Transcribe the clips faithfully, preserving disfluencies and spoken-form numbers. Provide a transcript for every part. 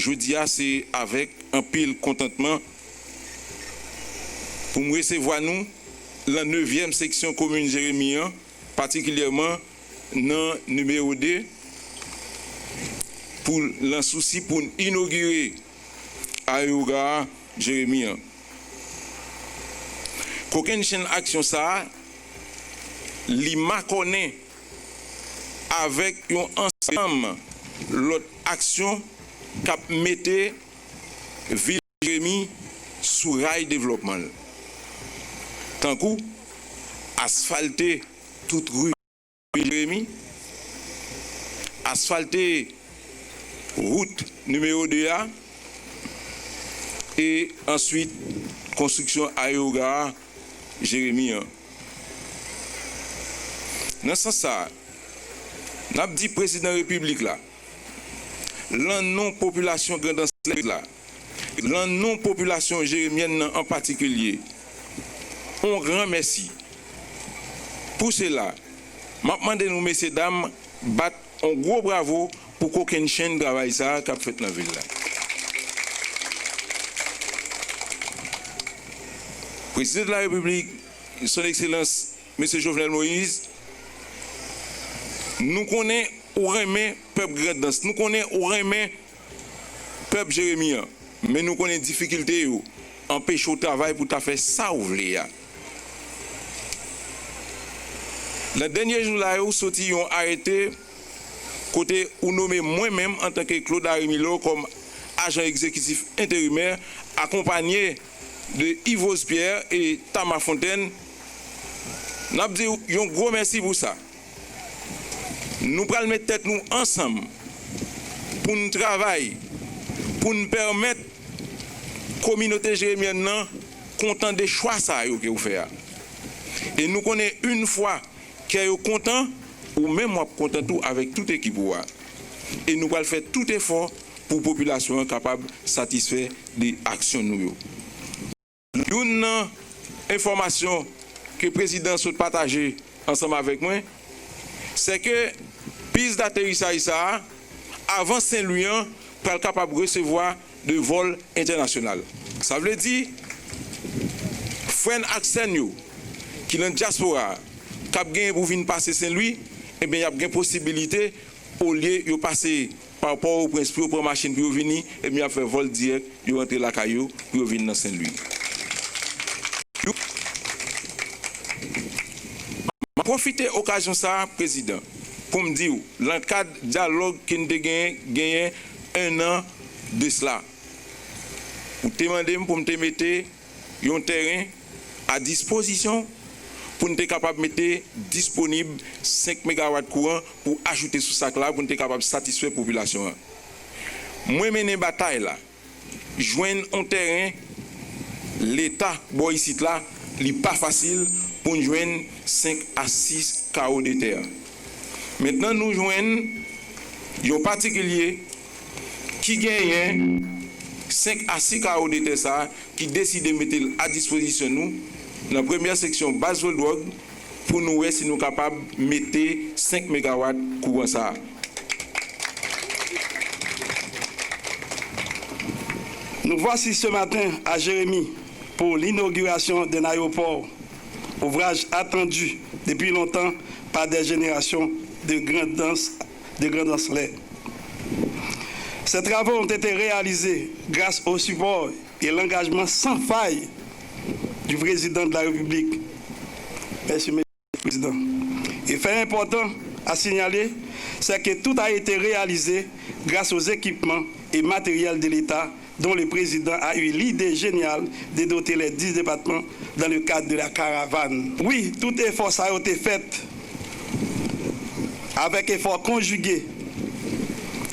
Jodi a, se avèk anpil kontantman pou m resevwa nou lan nevyèm seksyon komin Jeremi an, patikilyèman nan nimewo de, pou, lan sousi pou n inogire aewogare Jeremi an. Kokennchenn aksyon sa a, li makònen avèk yon ansanm lòt aksyon k ap mete vil Jeremi sou ray devlòpman l, tankou asfalte tout ri Jeremi, asfalte wout nimewo de a, e answit konstriksyon aewogare Jeremi an. Nan sans sa a, n ap di Prezidan Repiblik la, lan non popilasyon Grandans la, lan non popilasyon jeremyèn nan an patikilye, on gran mèsi. Pou sela, m ap mande nou, mesyedam, bat on gwo bravo pou kokennchenn travay sa a k ap fèt nan vil la. Prezidan de la Repiblik, Son Ekselans, Mesye Jovenel Moïse, nou konnen ou renmen pèp Grandans, nou konnen ou renmen pèp Jeremi an, men nou konnen difikilte yo anpeche w travay pou ta fè sa w vle a. Nan dènye jou la yo, ou soti yon arete kote ou nome mwen menm antanke Claude Harry Milot kòm ajan egzekitif enterimè, akonpanye de Yvose Pierre e Tama Fontaine. N ap di w yon gwo mèsi pou sa. Nou pral met tèt nou ansanm pou n travay, pou n pèmèt kominote jeremyèn nan kontan de chwa sa yo ke w fè a. E nou konnen, yon fwa kè yo kontan, ou menm w ap kontan tou avèk tout ekip ou a. E nou pral fè tout efò pou popilasyon an kapab satisfè de aksyon nou yo. Youn nan enfòmasyon ke prezidan sot pataje ansanm avèk mwen, se ke pis daterisaj sa a, avan Sen Lwi an, pral kapab resevwa de vòl entènasyonal. Sa vle di, frè n ak sè n yo ki nan dyaspora a, k ap genyen pou vin pase Sen Lwi, ebyen, y ap gen posibilite, olye yo pase pa Pòtoprens pou yo pran machin pou yo vini, ebyen, y ap fè vòl dirèk, yo rantre lakay yo pou yo vin nan Sen Lwi. M ap pwofite okazyon sa a, prezidan, pou m di w, lan kad dyalòg ke n te genyen, genyen en an de sela, ou te mande m pou m te mete yon tèren a dispozisyon pou n te kapab mete disponib senk megawat kouran pou ajoute sou sa k la, pou n te kapab satisfè popilasyon an. Mwen mennen batay la. Jwenn yon tèren Leta bò isit la, li pa fasil pou n jwenn senk a sis kawo de tè. Mentnan nou jwenn yon patikilye ki genyen senk a sis kawo de tè sa a, ki deside mete l a dispozisyon nou nan premyè seksyon Baz Voldwòg, pou nou wè si nou kapab mete senk megawat kouran sa a. Nous voici ce matin à Jérémie pour l'inauguration d'un aéroport, ouvrage attendu depuis longtemps par des générations de Grandans, de Grandanselais. Ces travaux ont été réalisés grâce au support et l'engagement sans faille du président de la République. Merci, Monsieur le Président. Et fait important à signaler, c'est que tout a été réalisé grâce aux équipements et matériels de l'État dont le président a eu l'idée géniale de doter les dix départements dans le cadre de la caravane. Wi, tout efò sa yo te fèt avèk efò konjige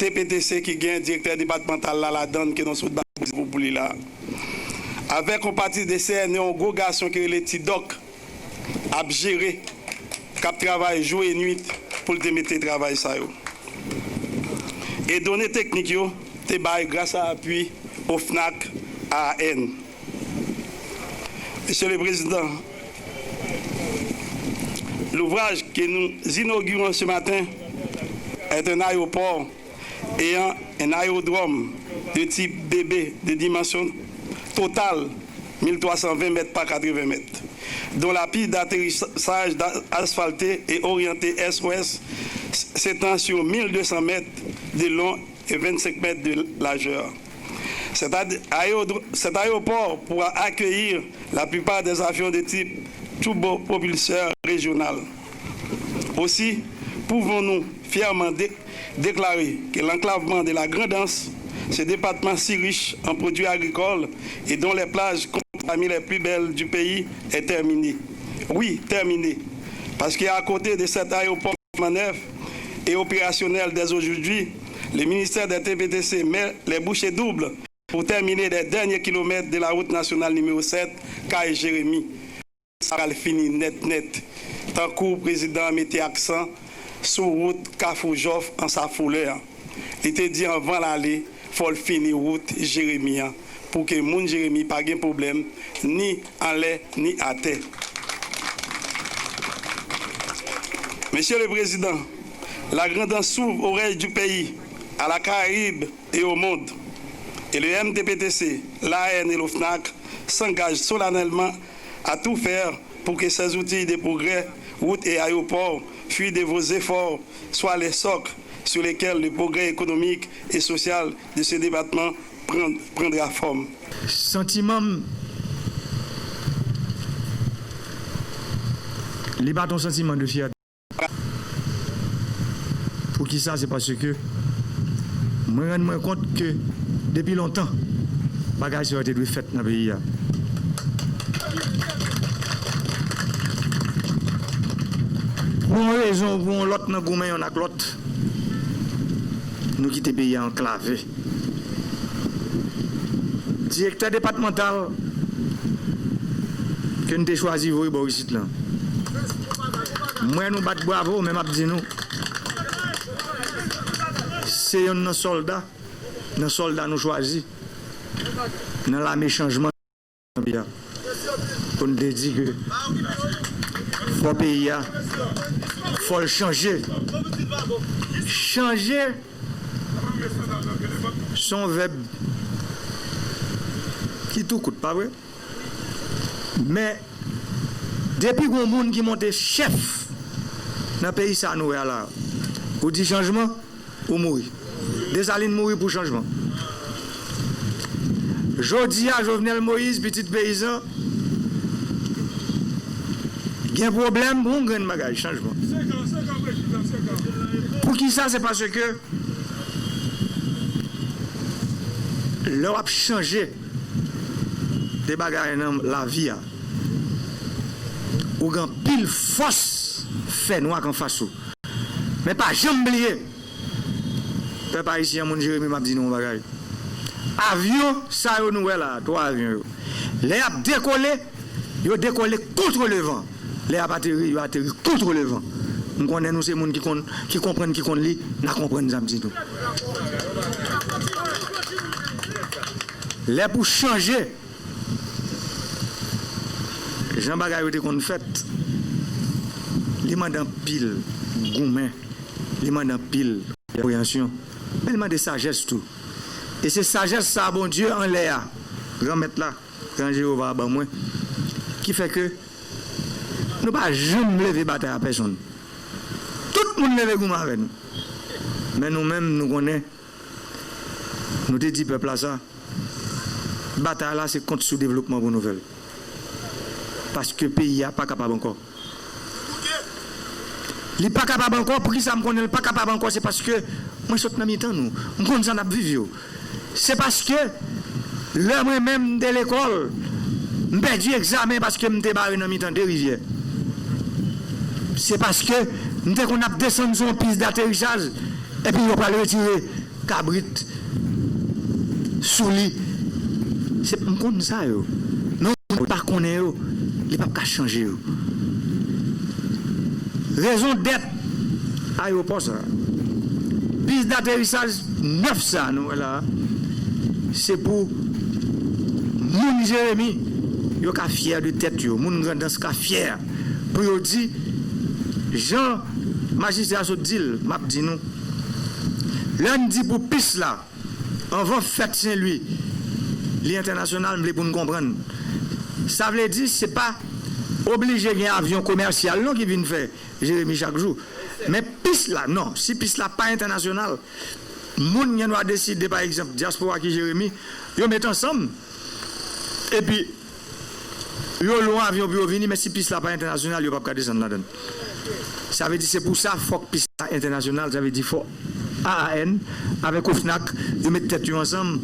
T P T C ki gen direktè depatmantal la ladann ke nou sot ba pou li la. Avèk yon pati de C N E, yon gwo gason ki rele Ti Dòk, ap jere, k ap travay jou e nwit pou l te mete travay sa yo. E done teknik yo te bay gras a apui OFNAC A A N. Monsieur le Président, l'ouvrage que nous inaugurons ce matin est un aéroport et un, un aérodrome de tip B B de dimansyon total mil twa san ven mèt pa katreven mèt, dont la piste d'atterrissage da- asphaltée et orientée est-ouest s- s'étend sur mille deux cents mètres de long et vingt-cinq mètres de largeur. Cet ad- aérodro- cet aéroport pourra accueillir la plupart des avions de type turbopropulseur régional. Aussi, pouvons-nous fièrement dé- déclarer que l'enclavement de la Grande Anse, ce département si riche en produits agricoles et dont les plages comptent parmi les plus belles du pays, est terminé. Oui, terminé. Parce qu'à côté de cet aéroport flambant neuf et opérationnel dès aujourd'hui, le ministère des T P T C met les bouchées doubles pour terminer les derniers kilomètres de la route nationale numéro sept, Kay Jeremi. Sa pral fini nèt nèt. Tankou prezidan an mete aksan sou wout Kafou Jòf an sa foulè an. Li te di anvan l ale, fò l fini wout Jeremi an, pou ke moun Jeremi pa gen pwoblèm, ni anlè, ni atè. Monsieur le Président, la Grande Anse s'ouvre au reste du pays, à la Caraïbe et au monde. Et le M T P T C, l'A N et l'OFNAC s'engagent solennellement à tout faire pour que ces outils de progrès, routes et aéroports, fruits de vos efforts, soient les socles sur lesquels le progrès économique et social de ce département prend- prendra forme. Santiman m, li pa t yon santiman de fyète. Poukisa? Se paske mwen rann mwen kont ke depi lontan, bagay sa yo te dwe fèt nan peyi a. Pou yon rezon ou pou yon lòt, nan goumen yonn ak lòt, nou kite peyi a anklave. Direktè depatmantal ke n te chwazi voye bò isit lan, m wè nou bat bravo, men m ap di nou, se yonn nan sòlda, nan sòlda nou chwazi nan lame chanjman. Pou n te di ke fò peyi a, fò l chanje. Chanje se yon vèb ki tou kout, pa vre? Men, depi gon moun ki monte chèf nan peyi sa nou wè a la, ou di chanjman, ou mouri. Desalin mouri pou chanjman. Jodi a, Jovenel Moïse, pitit peyizan, gen pwoblèm pou yon grenn bagay, chanjman. Poukisa? Se paske lè w ap chanje de bagay nan lavi a, ou gen anpil fòs fènwa k anfas ou. Men pa janm bliye, pèp ayisyen, moun Jeremi, m ap di nou yon bagay. Avyon sa yo nou wè la, twa avyon yo, lè y ap dekole, yo dekole contre le vent. Lè y ap ateri, yo ateri contre le vent. M konnen nou se moun ki konn, ki konprann, ki konn li, n a konprann sa m di nou. Lè pou chanje jan bagay yo te konn fèt, li mande anpil goumen, li mande anpil konpreyansyon, men li mande sajès tou. E se sajès sa a Bondye anlè a, Granmèt la, Gran Jewova a ban mwen, ki fè ke nou pa janm leve batay a pèsonn. Tout moun leve goumen avè nou. Men nou menm, nou konnen, nou te di pèp la sa, batay la se kont soudevlopman pou nou fè l. Paske peyi a pa kapab ankò. Li pa kapab ankò. Poukisa m konnen l pa kapab ankò? Se paske mwen sot nan mitan nou. M konn sa n ap viv yo. Se paske lè mwen menm m te lekòl, m pèdi egzamen paske m te bare nan mitan de rivyè. Se paske m te konn ap desann sou yon pis daterisaj, epi yo pral retire kabrit sou li. Se, m konn sa yo. Men yon moun pa konnen yo, li p ap ka chanje yo. Rezon dèt ayewopò sa, pis daterisaj nèf sa nou wè la, se pou moun Jeremi yo ka fyè de tèt yo, moun Grandans ka fyè, pou yo di, jan majistra sot di l, m ap di nou, lè n di pou pis la, anvan fèt Sen Lwi, li entènasyonal, m vle pou n konprann. Sa vle di, se pa oblije gen avyon komèsyal non ki vin fè Jeremi chak jou. Men pis la, non. Si pis la pa entènasyonal, moun gen dwa deside, pa egzanp, dyaspora ki Jeremi, yo met ansanm, epi yo lwe yon avyon pou yo vini, men si pis la pa entènasyonal, yo p ap ka desann ladan l. Sa vle di, se pou sa, fòk pis la entènasyonal, sa vle di, fò A A N avèk OFNAC, yo met tèt yo ansanm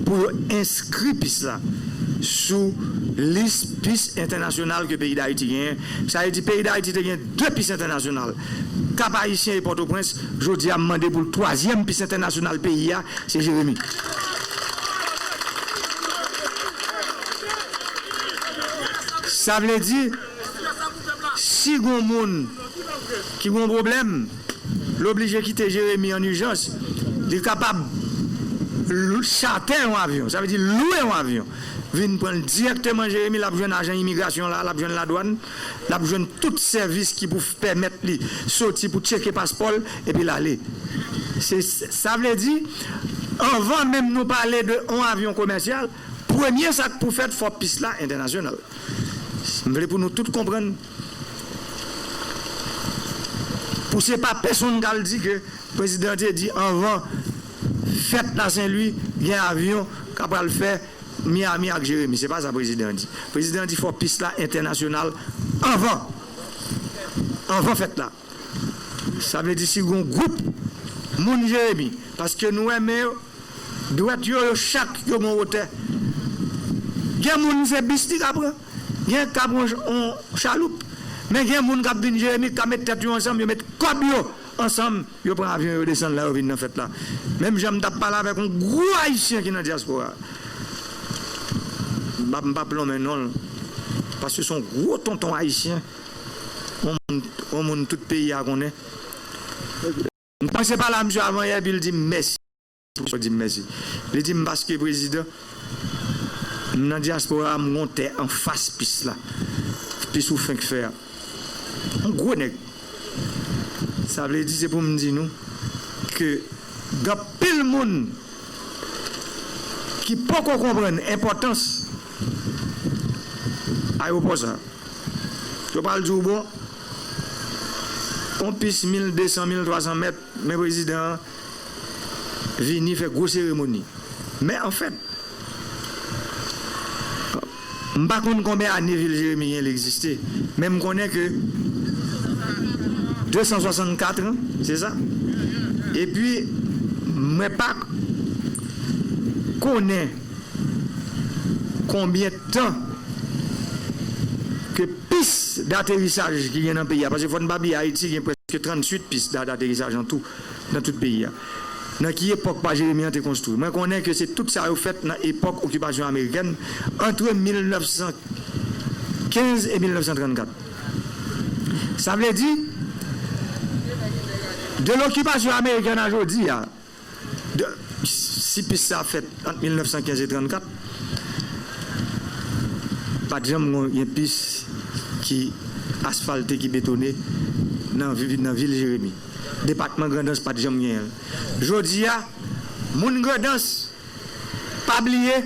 pou yo enskri pis la sou lis pis entènasyonal ke peyi Dayiti genyen. Sa vle di, peyi Dayiti te gen de pis entènasyonal. Kap Ayisyen e Pòtoprens, jodi a, m mande pou l twazyèm pis entènasyonal peyi a, se Jeremi. Sa vle di, si gon moun ki gon pwoblèm, l oblije kite Jeremi an ijans, li kapab l-, chate yon avyon, sa vle di lwe yon avyon, vin pran l dirèkteman Jeremi, l ap jwenn ajan imigrasyon la, l ap jwenn ladwàn, l ap jwenn tout sèvis ki pou pèmèt li soti pou tcheke paspò l, epi l ale. Se, sa vle di, anvan menm nou pale de yon avyon komèsyal, premye sa k pou fèt, fò pis la entènasyonal. M vle pou nou tout konprann, pou se pa pèsonn k al di ke prezidan te di anvan fèt la Sen Lwi, gen avyon k ap pral fè Miami ak Jeremi. Se pa sa prezidan di. Prezidan di fò pis la entènasyonal anvan, anvan fèt la. Sa vle di si gon gwoup moun Jeremi, paske nou wè men yo, dwèt yo, yo chak, yo gon wotè. Gen moun se bis li ka pran, gen k ap yon, yon chaloup. Men gen moun k ap vin Jeremi, k ap met tèt yo ansanm, yo met kòb yo ansanm, yo pran avyon, yo desann la, yo vin nan fèt la. Menm jan m t ap pale avèk yon gwo ayisyen ki nan dyaspora. M p ap, m p ap lonmen non l, paske se yon gwo tonton ayisyen, yon moun, yon moun tout peyi a konnen. M kòmanse pale a misye avan yè, epi l di m mèsi. Pou sa w di m mèsi. Li di m, paske prezidan, m nan dyaspora a, m gon tè anfas pis la. Pis ou fenk fè a. Yon gwo nèg. Sa vle di, se pou m di nou ke gen anpil moun ki poko konprann enpòtans ayewopò sa. Yo pral di w, bon, yon pis mil de san, mil twa san mèt, men prezidan an vini fè gwo seremoni. Men anfèt, m pa konn konbyen ane vil Jeremi gen l egziste, men m konnen ke de san swasannkat an, se sa? Epi, mwen pa konnen konbyen tan ke pis daterisaj ki gen nan peyi a, paske fò n pa bliye Ayiti gen prèske trantuit pis da-, daterisaj an tou, nan tout peyi a. Nan ki epòk pa Jeremi an te konstwi? Mwen konnen ke se tout sa yo fèt nan epòk okipasyon amerikèn, antre mil nèf san kenz e mil nèf san trannkat. Sa vle di, de lokipasyon amerikèn a jodi a, de, si pis sa fèt ant mil nèf san kenz e trannkat, pa t janm gon-, gen pis ki asfalte, ki betone nan vi-, nan vil Jeremi. Depatman Grandans pa t janm genyen l. Jodi a, moun Grandans, pa bliye,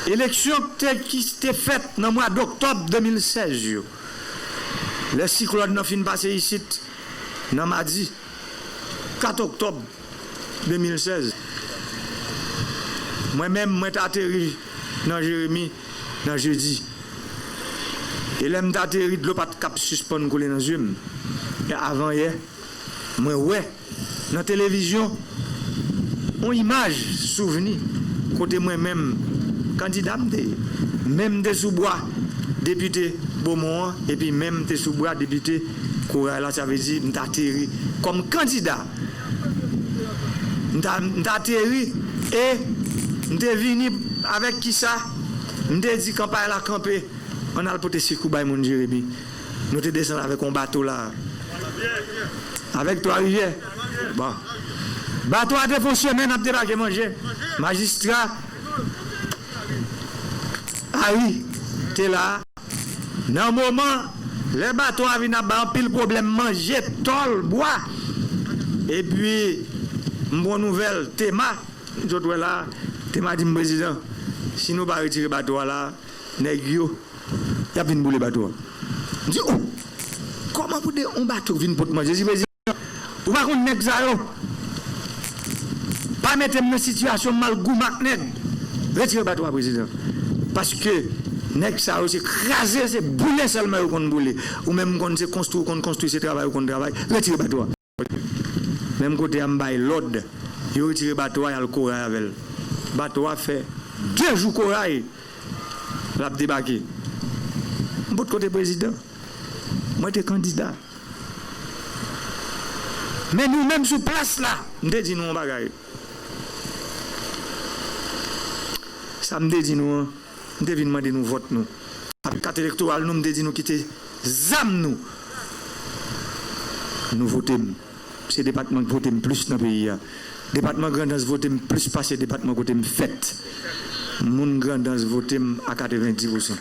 eleksyon k te, ki te fèt nan mwa doktòb de mil sèz yo, lè siklòn nan fin pase isit, nan madi kat oktòb de mil sèz. Mwen menm, mwen t ateri nan Jeremi nan jedi. E lè m t ateri, dlo pa t k ap sispann koule nan zye m. E avanyè, mwen wè nan televizyon yon imaj souvni kote mwen menm, kandida m te ye, men m te sou bwa depite Bomon an, epi men m te sou bwa depite Koray la, sa vle di m t ateri kòm kandida. M t a-, m t ateri e m te vini avèk kisa? M te di kanpay la kanpe, ann al pote sekou bay moun Jeremi. Nou te desann avèk yon bato la. Avèk Twa Rivyè. Bon. Bato a te fè yon semèn ap debake manje. Majistra Ari te la. Nan moman, lè bato a vin ap bay anpil pwoblèm manje, tòl, bwa. Epi, M pran nouvèl, Tema, zòt wè la, Tema di m, "Prezidan, si nou pa retire bato a la, nèg yo, y ap vin boule bato a." M di, "Oh! Kòman pou de yon bato vin pot manje?" M di, "Prezidan, ou pa konn nèg sa yo? Pa mete m nan sitiyasyon m al goumen ak nèg. Retire bato a, prezidan. Paske nèg sa yo se kraze, se boule sèlman yo konn boule. Ou menm konn se konstwi, ou konn konstwi, se travay, ou konn travay. Retire bato a." Menm kote a, m bay lòd, yo retire bato a, y al Koray avè l. Bato a fè de jou Koray, l ap debake. M potko te prezidan. Mwen te kandida. Men nou menm sou plas la, m te di nou yon bagay. Sa m te di nou an, m te vin mande nou vòt nou. Avèk kat elektoral nou, m te di nou kite zam nou. Nou vote m. Se depatman k vote m plis nan peyi a. Depatman Grandans vote m plis pase depatman kote m fèt. Moun Grandans vote m a katrevenndis pousan.